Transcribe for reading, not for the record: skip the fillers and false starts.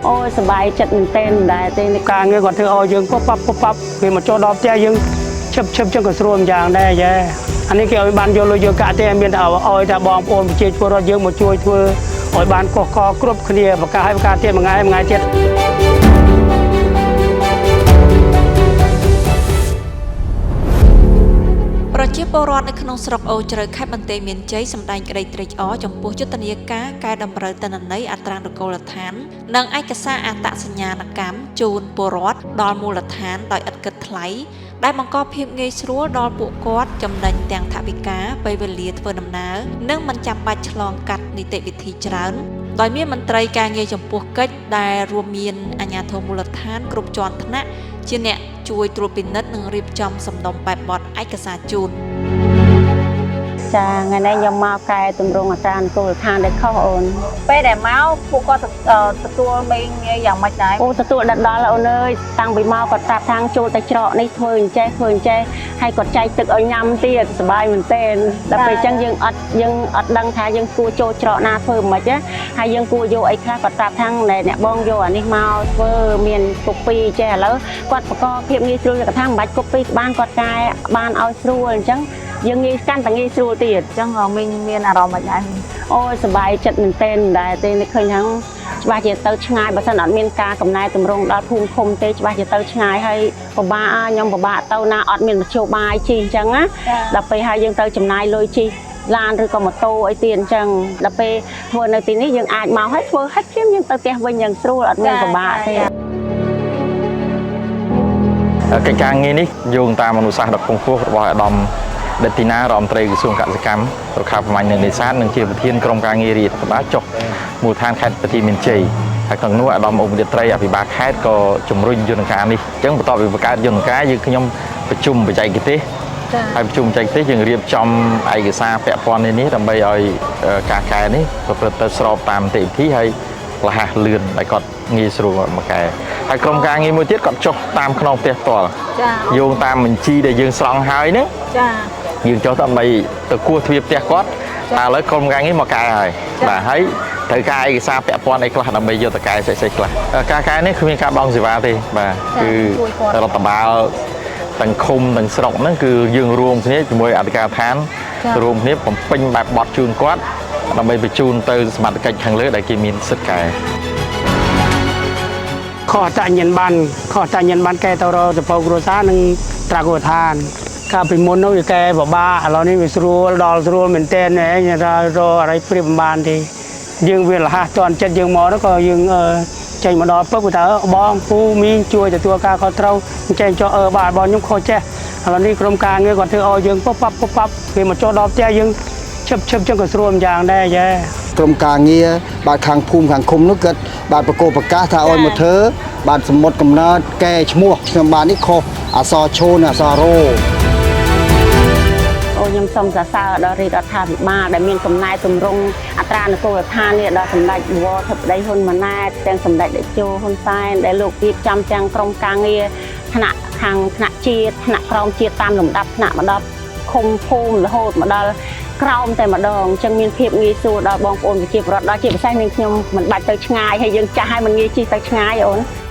អូយសប្បាយចិត្តមែនទែនមិនដែរទេ ការងារគាត់ធ្វើឲ្យយើងពុបប៉ាប់ពុបប៉ាប់គេមកចូលដល់ផ្ទះយើងឈឹបឈឹបចឹងក៏ស្រួលម្យ៉ាងដែរយ៉ែអានេះគេឲ្យបានយកលុយយកកាក់ទេមានតែឲ្យតែបងប្អូនប្រជាពលរដ្ឋយើងមកជួយធ្វើឲ្យបានកកកគ្រប់គ្នាប្រកាសឲ្យប្រកាសទៀតមួយថ្ងៃមួយថ្ងៃទៀត ប្រជាពលរដ្ឋនៅក្នុងស្រុកអូជ្រៅខេត្តបន្ទាយមានជ័យសម្ដែងក្តីត្រេកអរចំពោះយុទ្ធនាការកែតម្រូវទិន្នន័យអត្រានុកូលដ្ឋាន និងឯកសារអត្តសញ្ញាណកម្មជូនពលរដ្ឋដល់មូលដ្ឋានដោយឥតគិតថ្លៃដែលបង្កភាពងាយស្រួលដល់ពួកគាត់ចំណេញទាំងថវិកាពេលវេលាធ្វើដំណើរនិងមិនចាំបាច់ឆ្លងកាត់នីតិវិធីច្រើនដោយមានមន្ត្រីការងារចំពោះកិច្ចដែលរួមមានអាជ្ញាធរមូលដ្ឋានគ្រប់ជាន់ថ្នាក់ជាអ្នកជួយត្រួតពិនិត្យនិងរៀបចំសំណុំបែបបទឯកសារជូន ចាថ្ងៃនេះខ្ញុំមកកែតម្រង់អត្រានុកូលដ្ឋានដែលខុសអូន ពេលដែលមកពួកគាត់ទទួលមេងាយយ៉ាងម៉េចដែរ អូទទួលដល់ដល់អូនអើយតាំងពីមកគាត់ប្រាប់ថាចូលទៅច្រកនេះធ្វើអញ្ចេះធ្វើអញ្ចេះហើយគាត់ចែកទឹកឲ្យញ៉ាំទៀតសប្បាយមែនទែនដល់ពេលអញ្ចឹងយើងអត់យើងអត់ដឹងថាយើងគួរចូលច្រកណាធ្វើមិនខ្មិចណាហើយយើងគួរយកអីខ្លះគាត់ប្រាប់ថាអ្នកបងយកអានេះមកធ្វើមានកូពីចេះឥឡូវគាត់បង្កភាពងាយស្រួលគាត់ថាមិនបាច់កូពីក៏បានគាត់កែបានឲ្យស្រួលអញ្ចឹងយើងងាយកាន់តែងាយស្រួលទៀត អញ្ចឹងមីងមានអារម្មណ៍មិនដែរ អូយសប្បាយចិត្តមែនទែនមិនដែរទេនឹកឃើញហ្នឹងច្បាស់ជាទៅឆ្ងាយបើសិនអត់មានការកំណែតម្រង់ដល់ភូមិឃុំទេច្បាស់ជាទៅឆ្ងាយហើយពិបាកខ្ញុំពិបាកទៅណាអត់មានមធ្យោបាយជិះអញ្ចឹងណាដល់ពេលហើយយើងទៅចំណាយលុយជិះឡានឬក៏ម៉ូតូអីទៀតអញ្ចឹងដល់ពេលធ្វើនៅទីនេះយើងអាចមកហើយធ្វើហើយភ្លាមយើងទៅផ្ទះវិញយ៉ាងស្រួលអត់មានពិបាកទេ កិច្ចការងារនេះយោងតាមអនុសាសន៍ដ៏ខ្ពង់ខ្ពស់របស់អាដាមដេទីណារដ្ឋមន្ត្រីក្រសួងកសិកម្មរុក្ខាប្រមាញ់និងនេសាទនិងជាប្រធានក្រុមការងាររាជរដ្ឋបាលចុះមូលដ្ឋានខេត្តបន្ទាយមានជ័យហើយក្នុងនោះអាដាមអ៊ុំរដ្ឋត្រីអភិបាលខេត្តក៏ជំរុញយន្តការនេះអញ្ចឹងបន្ទាប់ពីបង្កើតយន្តការយើងខ្ញុំប្រជុំបច្ចេកទេសហើយប្រជុំបច្ចេកទេសយើងរៀបចំឯកសារពាក់ព័ន្ធនេះដើម្បីឲ្យការកែនេះប្រព្រឹត្តទៅស្របតាមនីតិវិធីហើយរហ័សលឿនឲ្យគាត់ងាយស្រួលមកកែហើយក្រុមការងារមួយទៀតគាត់ចុះតាមខ្នងផ្ទះផ្ទាល់ ចា យោងតាមបញ្ជីដែលយើងស្រង់ហើយហ្នឹង ចា យើងចុះដើម្បីទៅគោះទ្វារផ្ទះគាត់តែឥឡូវក្រុមការងារមកកែហើយបាទហើយត្រូវការឯកសារពាក់ព័ន្ធអីខ្លះដើម្បីយកទៅកែស្អីៗខ្លះការកែនេះគ្មានការបង់សេវាទេបាទគឺរដ្ឋបាលទាំងឃុំទាំងស្រុកហ្នឹងគឺយើងរួមគ្នាជាមួយអធិការដ្ឋានរួមគ្នាបំពេញបែបបទជូនគាត់ដើម្បីបញ្ជូនទៅសមត្ថកិច្ចខាងលើដែលគេមានសិទ្ធិកែ ខុសអត្តញ្ញាណប័ណ្ណខុសអត្តញ្ញាណប័ណ្ណកែទៅរកសភៅគ្រួសារនិងត្រាគោឋានកាលពីមុននោះវាកែពិបាកឥឡូវនេះវាស្រួលដល់ស្រួលមែនទែនឯងរកអីប្រៀបមិនបានទេយើងវាលះតន់ចិត្តយើងមកនោះក៏យើងចេញមកដល់ពឹកថាបងពូមីងជួយទទួលការខុសត្រូវចេញចុះអឺបាទបងខ្ញុំខុសចេះឥឡូវនេះក្រុមការងារគាត់ធ្វើឲ្យយើងពុបប៉ាប់ពុបប៉ាប់គេមកចូលដល់ផ្ទះយើងឈឹបឈឹបចឹងក៏ស្រួលម្យ៉ាងដែរយ៉ែ ក្រុមការងារបាទខាងភូមិខាងឃុំនោះគាត់បាទប្រកោប្រកាសថាឲ្យមកធ្វើបាទសមុទ្រកំណើតកែឈ្មោះខ្ញុំបាទនេះខុសអក្សរឈូនអក្សររ៉ូ អូខ្ញុំសូមសរសើរដល់រាជរដ្ឋាភិបាលដែលមានកំណែទម្រង់អត្រានុកូលដ្ឋាននេះដល់សម្ដេចបវរធិបតីហ៊ុនម៉ាណែតទាំងសម្ដេចតេជោហ៊ុនសែនដែលលោករៀបចំទាំងក្រុមការងារថ្នាក់ខាងថ្នាក់ជាតិថ្នាក់ក្រោមជាតិតាមលំដាប់ថ្នាក់មកដល់ឃុំភូមិរហូតមកដល់ក្រោមតែម្ដងអញ្ចឹងមានភាពងាយស្រួលដល់បងប្អូនប្រជាពលរដ្ឋដល់ជាពិសេសនាងខ្ញុំមិនបាច់ទៅឆ្ងាយហើយយើងចាស់ហើយមិនងាយជិះទៅឆ្ងាយអូន។